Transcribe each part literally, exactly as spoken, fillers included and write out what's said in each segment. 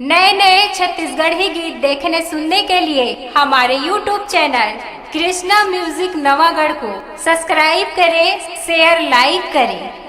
नए नए छत्तीसगढ़ी गीत देखने सुनने के लिए हमारे YouTube channel Krishna music Navagarh को सब्सक्राइब करें, शेयर, लाइक करें।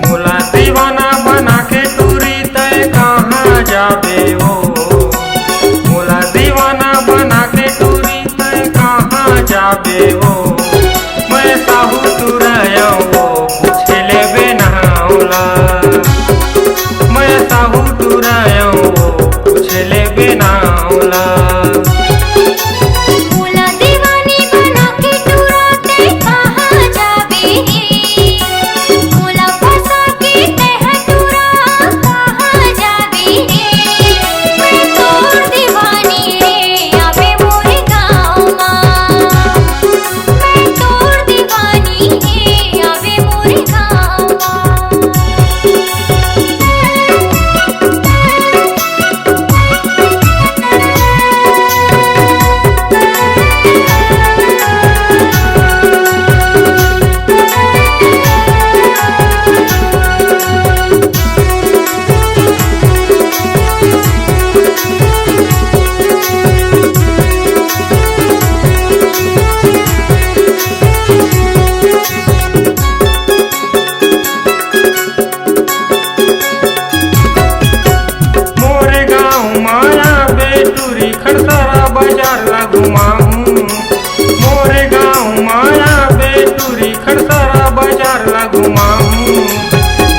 मोला दीवाना बना के टूरी तय कहाँ जाबे ओ, मोला दीवाना बना के टूरी तय कहाँ जाबे ओ, मैं साहू टुरयव ओ, पूछ लेबे नाव ला, मैं साहू टुरयव ओ, पूछ लेबे नाव ला। मोला दीवानी बना के टूरा तै कहाँ जाबे रे? मोला फंसा के तै ह टूरा कहाँ जाबे रे? मैं तोर दीवानी रे, आबे मोरे गाँव मा। मैं तोर दीवानी रे, आबे मोरे गाँव मा। मोरे गाँव माया बेटूरी खड़सरा बाजार ला घुमाहूँ। मोरे गाँव माया बेटूरी खड़सरा बाजार ला घुमाहूँ।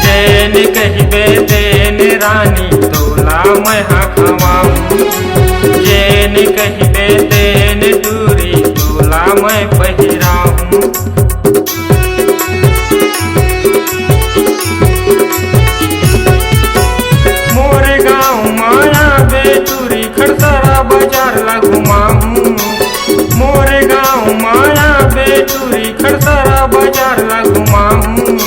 जेन कहिबे तेन रानी तोला मैं हा खवाहूँ। जेन कहिबे तेन टूरी तोला मैं पहिराहूँ। मोरे गाँव माया बेटूरी खड़सरा बाजार ला घुमाहूँ। मोरे गाँव माया बेटूरी खड़सरा बाजार ला घुमाहूँ।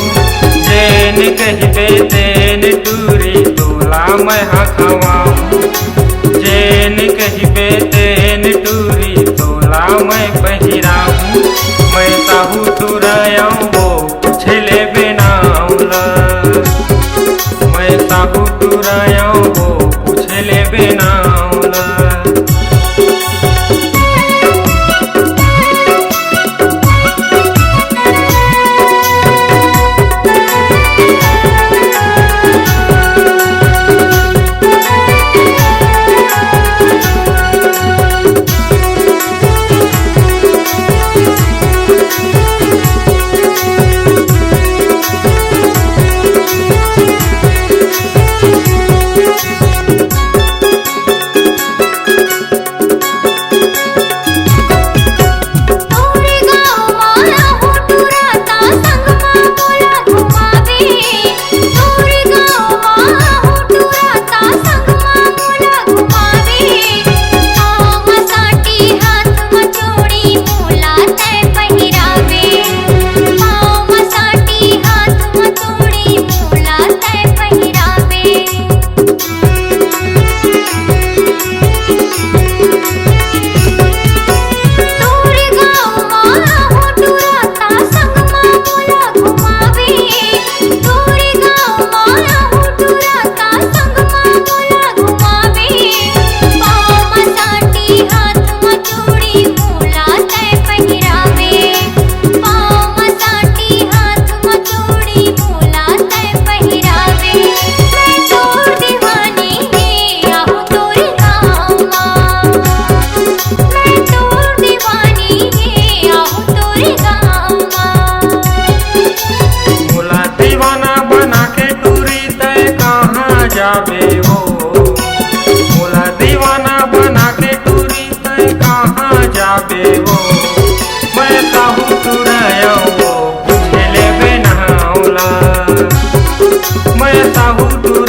जेन कहिबे तेन टूरी तोला मैं हा खवाहूँ। जेन कहिबे तेन टूरी तोला मैं पहिराहूँ। मैं साहू टुरयव ओ, पूछ लेबे नाव ला। मैं साहू टुरयव ओ, पूछ लेबे नाव ला। तोरे गाँव मा हो टूरा ता संग मा मोला घुमावे। तोरे गाँव मा हो टूरा ता संग मा मोला घुमावे। पाँव मा सांटी हाथ मा चूड़ी मोला तै पहिरावे। पाँव मा सांटी हाथ मा चूड़ी मोला तै पहिरावे। तोरे गाँव मा हो टूरा ता संग मा मोला घुमावे। तोरे गाँव मा हो टूरा ता संग मा मोला घुमावे। पाँव मा सांटी हाथ मा चूड़ी मोला तै पहिरावे। पाँव मा सांटी हाथ मा चूड़ी मोला तै पहिरावे। मैं तोर दीवानी हे आहू तोरे गाँव मा। मैं तोर दीवानी हे आहू तोरे गाँव मा। मोला दीवाना बना के टूरी तै कहाँ जाबे ओ। मोला दीवाना बना के टूरी तै कहाँ जाबे ओ। मैं साहू टुरयव ओ, पूछ लेबे नाव ला। मैं साहू टुरयव